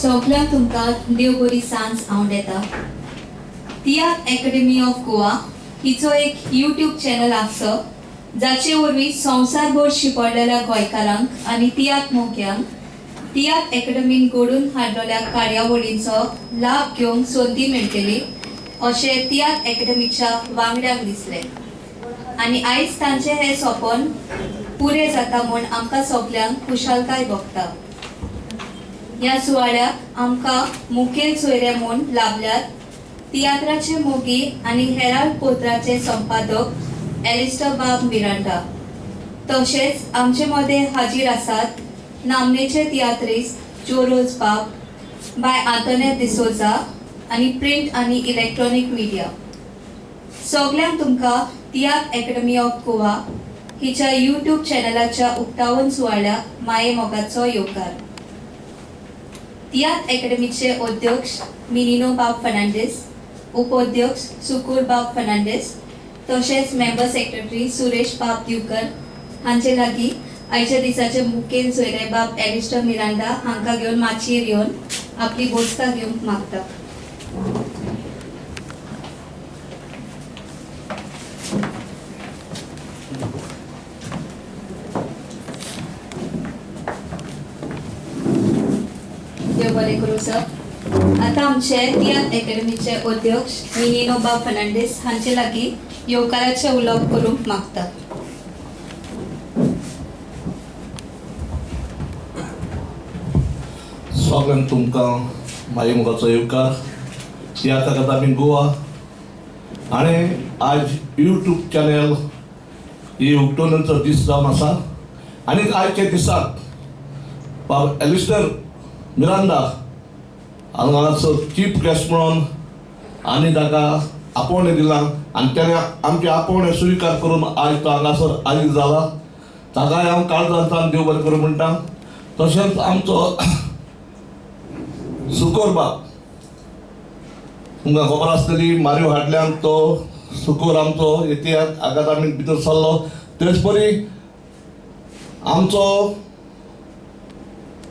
सगल्यांक तुमकां देव बरी सांज आवडटा. तियात्र एकेडमी ऑफ गोवा हिचो एक यूट्यूब चॅनल आसचो, जाचे वरवीं संवसारभर शिंपडलेल्या गोंयकारांक आनी तियात्र मोग्यांक तियात्र एकेडमीन घडोवन हाडलेल्या कार्यावळींचो लाभ घेवंक संदी मेळटली अशें तियात्र एकेडमीच्या वांगड्यांक दिसलें आनी आयज तांचें हें सपन पुरें जाता म्हूण आमकां सगल्यांक खुशालकाय भोगता. ह्या सुवाळ्याक आमकां मुखेल सोयरे म्हूण लाभल्यात तियात्राचे मोगी आनी हेराल्ड पत्राचे संपादक एलिस्टर बाब मिरांडा, तशेंच आमचे मदें हाजीर आसात नामनेचे तियात्रिस्त जोरोज बाब, बाय आंतोनेत डिसोजा आनी प्रिंट आनी इलेक्ट्रॉनीक मिडिया. सगल्यांक तुमकां तियात्र एकेडमी ऑफ गोवा हिच्या यूट्यूब चॅनलाच्या उक्तावण सुवाळ्याक माये मोगाचो येवकार. तियात्र एकेडमीचे अध्यक्ष मिनिनो बाब फर्नांडीस, उपाध्यक्ष सुकूर बाब फर्नांडीस, तशेंच मेंबर सेक्रेटरी सुरेश बाब दिवकर हांचे लागीं आयच्या दिसाचे मुखेल सोयरे बाब एलिस्टर मिरांडा हांकां घेवन माचयेर येवन आपली बसका घेवंक मागता. देव बरें करूं सर. आतां आमचे तियात्र एकेडमीचे अध्यक्ष मिनिनो बाब फर्नांडीस हांचे लागीं येवकाराचें उलोवप करूंक मागता. सगळ्यांक तुमकां माये मोगाचो येवकार. तियात्र अकादमी गोवा आनी आज यूट्यूब चॅनल ही उक्तवणेचो दीस जावन आसा आनी आयच्या दिसाक बाब एलिस्टर मिरांडा हांगासर चीफ गेस्ट म्हणून आनी ताका आपोवणें दिलां आनी तेणें आमचें आपोवणें स्विकार करून आयज तो हांगासर हाजीर जाला. ताकाय हांव काळजांतल्यान देव बरें करूं म्हणटा. तशेंच आमचो सुकोर बाब, तुमकां खबर आसतली, मारयो हाडल्यान तो सुकोर आमचो इतिहास अकादमीक भितर सरलो. तेच परी आमचो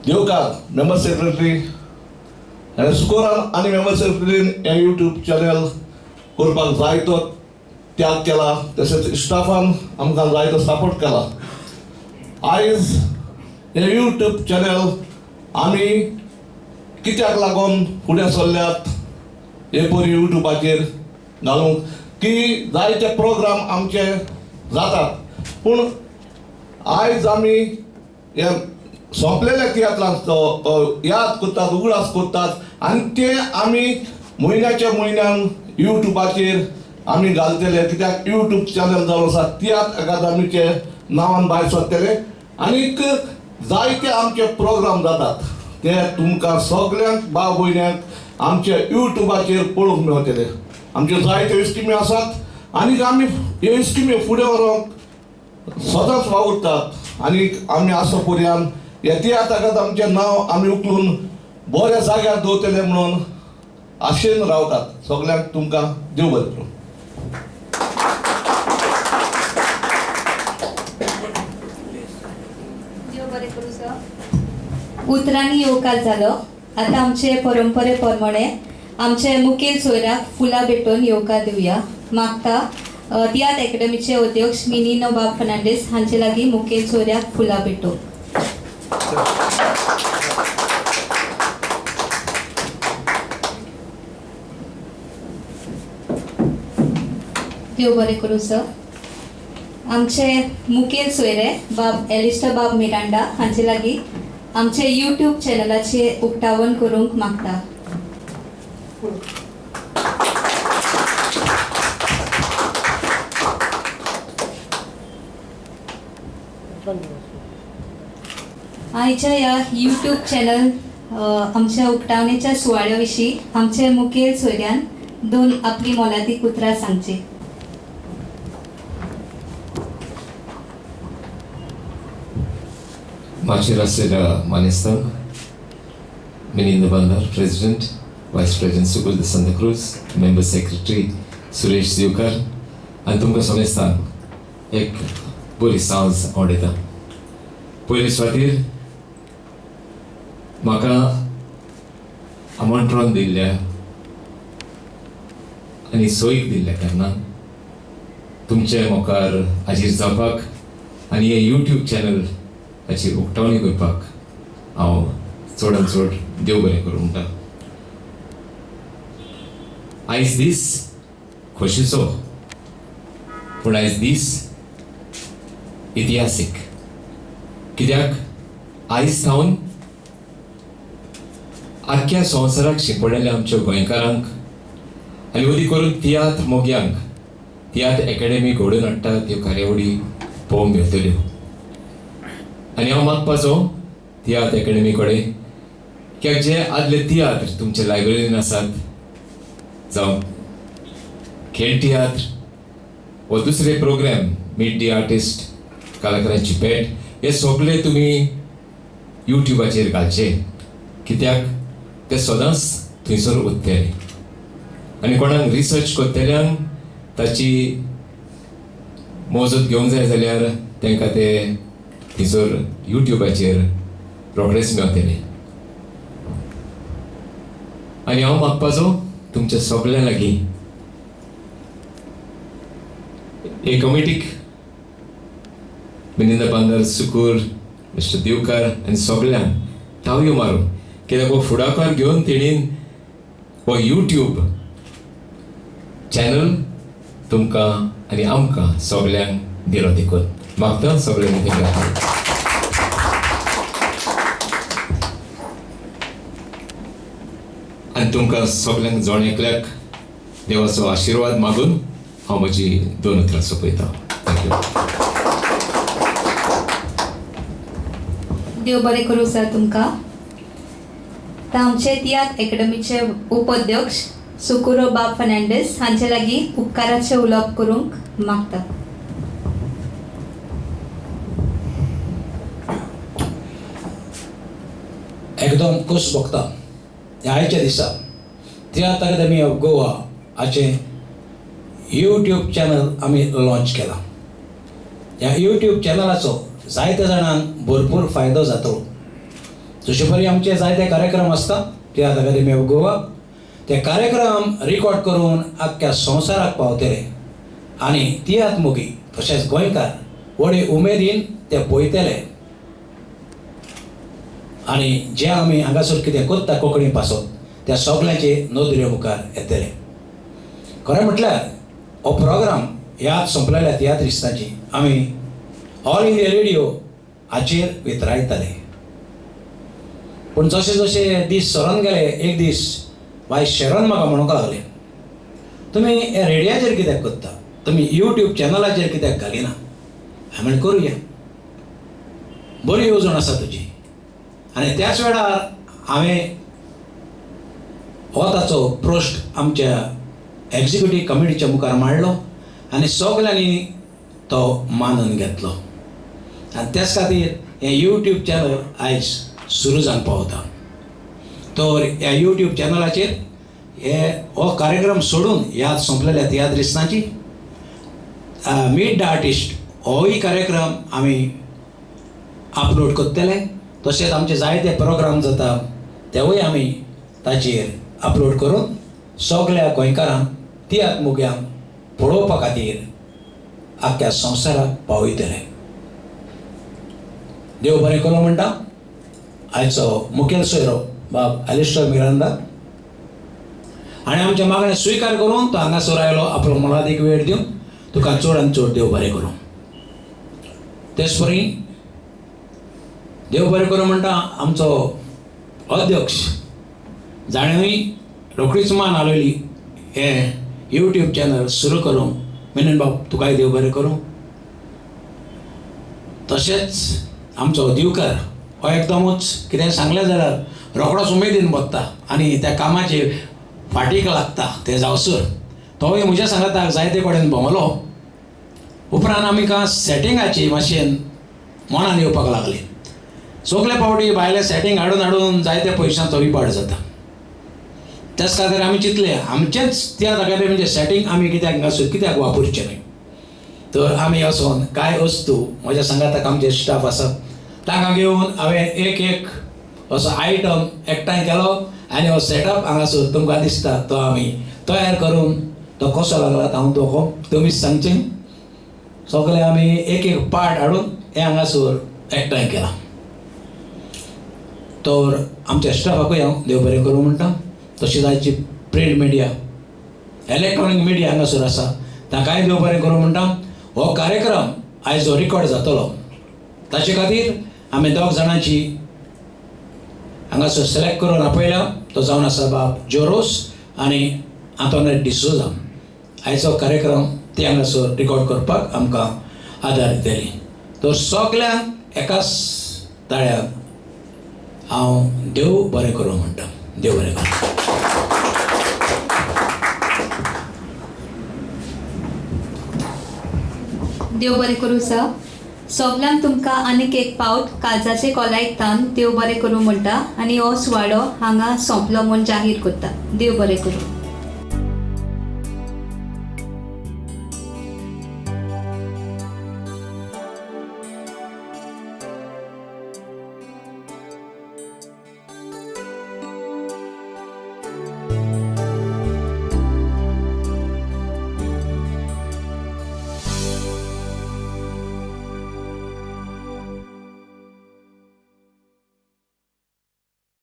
देवकार मेंबर सेक्रेटरी सुकोरान आनी मेंबर सेक्रेटरीन हें यूट्यूब चॅनल करपाक जायतो त्याग केला, तशेंच स्टाफान आमकां जायतो सपोर्ट केला. आयज हें यूट्यूब चॅनल आमी कित्याक लागून फुडें सरल्यात हे परी यूट्यूबाचेर घालूंक की जायते प्रोग्राम आमचे जातात, पूण आयज आमी हे सोंपलेल्या तियात्रांचो याद करतात, उगडास करतात आनी ते आमी म्हयन्याच्या म्हयन्यान यूट्यूबाचेर आमी घालतले. कित्याक यूट्यूब चॅनल जावन आसा तियात्र अकादमीचे नांवान भायर सरतले आनीक जायते आमचे प्रोग्राम जातात ते तुमकां सगल्यांक भाव भयण्यांक आमच्या यूट्यूबाचेर पळोवंक मेळटले. आमच्यो जायत्यो स्किमी आसात आनी आमी ह्यो स्किमी फुडें व्हरूंक सदांच वावुरतात आनी आमी आसा पर्यंत ह्या तियात्र अकादमीचें नांव आमी उखलून बऱ्या जाग्यार दवरतले म्हणून आशेन रावतात. सगल्यांक तुमकां देव बरें करूं. देव बरें करूं सर. उतरांनी येवकार जालो. आतां आमचे परंपरे प्रमाणे आमचे मुखेल सोयऱ्याक फुलां भेटोवन येवकार दिवया. मागता तियात्र एकेडमीचे अध्यक्ष मिनिनो बाब फर्नांडीस हांचे लागीं मुखेल सोयऱ्याक फुलां भेटोवंक. देव बरें करूं सर. आमचे मुखेल सोयरे बाब एलिस्टर बाब मिरांडा हांचे लागीं आमचे यूट्यूब चॅनलाचें उक्तावण करूंक मागता. आयच्या ह्या यूट्यूब चॅनल आमच्या उक्तावणेच्या सुवाळ्या विशीं आमचे मुखेल सोयऱ्यान दोन आपली मोलादीक उतरां सांगची. माचयेर आसलेल्या मानेस्तांक, Minindo Bandar, president, vice president Sukul de Santa Cruz, member secretary Suresh Divkar आनी तुमकां समेस्तांक एक बरी सांज आवडयता. पयले सुवातेर म्हाका आमंत्रण दिल्ल्या आनी सोयीक दिल्ल्या कारणान तुमचे मुखार हाजीर जावपाक आनी हे यूट्यूब चॅनल हाची उक्तावणी करपाक हांव चडान चड देव बरें करूं म्हणटा. आयज दीस खोशीचो, पूण आयज दीस इतिहासीक, कित्याक आयज सावन आख्ख्या संवसाराक शिंपडलेल्या आमच्या गोंयकारांक आनी वदी करून तियात्र मोग्यांक तियात्र एकाडेमी घडोवन हाडटा त्यो कार्यावळी पळोवंक मेळटल्यो. आनी हांव मागपाचो तियात्र एकाडेमी कडेन कित्याक जे आदले तियात्र तुमच्या लायब्ररीन आसात, जावं खेळ तियात्र वा दुसरे प्रोग्राम मीट दी आर्टिस्ट, कलाकारांची भेट, हे सगळे तुमी यूट्यूबाचेर घालचे, कित्याक ते सदांच थंयसर उरतले आनी कोणाक रिसर्च करतल्यांक ताची मोजत घेवंक जाय जाल्यार तांकां ते थंयसर यूट्यूबाचेर रोखडेच मेवतले. आनी हांव मागपाचो तुमच्या सगळ्यां लागीं हे कमिटीक, मिनिंद बांदर, सुकूर, मिस्टर दिवकर आनी सगळ्यांक तावयो मारूं, कित्याक हो फुडाकार घेवन तेणीन हो यूट्यूब चॅनल तुमकां आनी आमकां सगळ्यांक दिलो. देखून मागता सगळ्यांनी तेंकां आनी तुमकां सगळ्यांक जण एकल्याक देवाचो आशिर्वाद मागून हांव म्हजी दोन उतरां सोंपयतां. Thank you. देव बरें करूं सर तुमकां. आतां आमचे तियात्र एकाडमीचे उपाध्यक्ष सुकुरो बाब फर्नांडीस हांचे लागीं उपकाराचें उलोवप करूंक मागता. एकदम खोस भोगता ह्या आयच्या दिसा तियात्र अकादमी ऑफ गोवा हाचें यूट्यूब चॅनल आमी लॉंच केलां. ह्या यूट्यूब चॅनलाचो जायत्या जाणांक भरपूर फायदो जातलो. जशे परी आमचे जायते कार्यक्रम आसता तियात्र अकादमी ऑफ गोवा, ते कार्यक्रम रिकॉर्ड करून आख्ख्या संवसाराक पावतले आनी तियात्र मोगी तशेंच गोंयकार व्हडे उमेदीन ते पळयतले आनी जे आमी हांगासर कितें करता कोंकणी पासत त्या सगळ्यांचे नदरे मुखार येतले. खरें म्हटल्यार हो प्रोग्राम ह्या सोंपलेल्या तियात्रिस्तांची आमी ऑल इंडिया रेडियो हाचेर वितरायताले, पूण जशे जशे दीस सरून गेले एक दीस बाय शेरन म्हाका म्हणूंक लागले, तुमी हे रेडियाचेर कित्याक करता, तुमी यूट्यूब चॅनलाचेर कित्याक घालिना? हांवें म्हणलें करुया, बरी येवजण आसा तुजी. आनी त्याच वेळार हांवें हो ताचो प्रश्न आमच्या एग्जिक्युटीव कमिटीच्या मुखार मांडलो आनी सगल्यांनी तो मानून घेतलो आनी त्याच खातीर हें यूट्यूब चॅनल आयज सुरू जावन पावता. तर ह्या यूट्यूब चॅनलाचेर हे हो कार्यक्रम सोडून याद सोंपलेल्या तियात्रिस्तांची मीट the artist होय कार्यक्रम आमी अपलोड करतले. तशेंच आमचे जायते प्रोग्राम जाता तेवूय आमी ताचेर अपलोड करून सगळ्या गोंयकारांक तियात्र मोग्यांक पळोवपा खातीर आख्ख्या संवसाराक पावयतले. देव बरें करूं म्हणटा. आयचो मुखेल सोयरो बाब एलिस्टर मिरांदा आनी आमच्या मागणें स्विकार करून तो हांगासर आयलो आपलो मोलादीक वेळ दिवन तुका चड आनी चड देव बरें करूं. तेच परी देव बरें करूं म्हणटा आमचो अध्यक्ष जाणें रोखडीच मान हालयली हें यूट्यूब चॅनल सुरू करूंक. मेनन बाब तुकाय देव बरें करूं. तशेंच आमचो दिवकर हो एकदमूच कितें सांगलें जाल्यार रोखडोच उमेदीन बसता आनी त्या कामाचे फाटीक लागता तें जावसर तोय म्हज्या सांगाताक जायते कडेन भोंवलो. उपरांत आमी कांय सेटिंगाची मातशें मनान येवपाक लागली. सगले फावटी भायलें सेटींग हाडून हाडून जायते पयशांचो इबाड जाता. त्याच खातीर आमी चिंतलें आमचेंच तियात्र अकादमीचें सेटींग आमी कित्याक हांगासर कित्याक वापरचें न्हय. तर आमी वचोन कांय वस्तू म्हज्या सांगाताक आमचे स्टाफ आसा तांकां घेवन हांवें एक एक असो आयटम एकठांय केलो आनी हो सेटअप हांगासर तुमकां दिसता तो आमी तयार करून तो कसो लागला हांव तो तुमीच सांगचें. सगळे आमी एक एक पार्ट हाडून हें हांगासर एकठांय केलां. तर आमच्या स्टाफाकूय हांव देव बरें करूं म्हणटा. तशीच आयची प्रिंट मिडिया, इलेक्ट्रॉनीक मिडिया हांगासर आसा तांकांय देव बरें करूं म्हणटा. हो कार्यक्रम आयज जो रिकॉर्ड जातलो ताचे खातीर आमी दोग जाणांची हांगासर सिलेक्ट करून आपयल्या. तो जावन आसा बाब जोरोस आनी आंतोनेट डिसोजा. आयचो कार्यक्रम ते हांगासर रिकॉर्ड करपाक आमकां आदार दितली. तर सगल्यांक एकाच ताळ्याक हांव देव बरें करूं म्हणटा. देव बरें करूं. देव बरें करूं सर. सगल्यांक तुमकां आनीक एक पावट काळजाचे कोलायतान देव बरें करूं म्हणटा आनी हो सुवाळो हांगा सोंपलो म्हूण जाहीर करता. देव बरें करूं.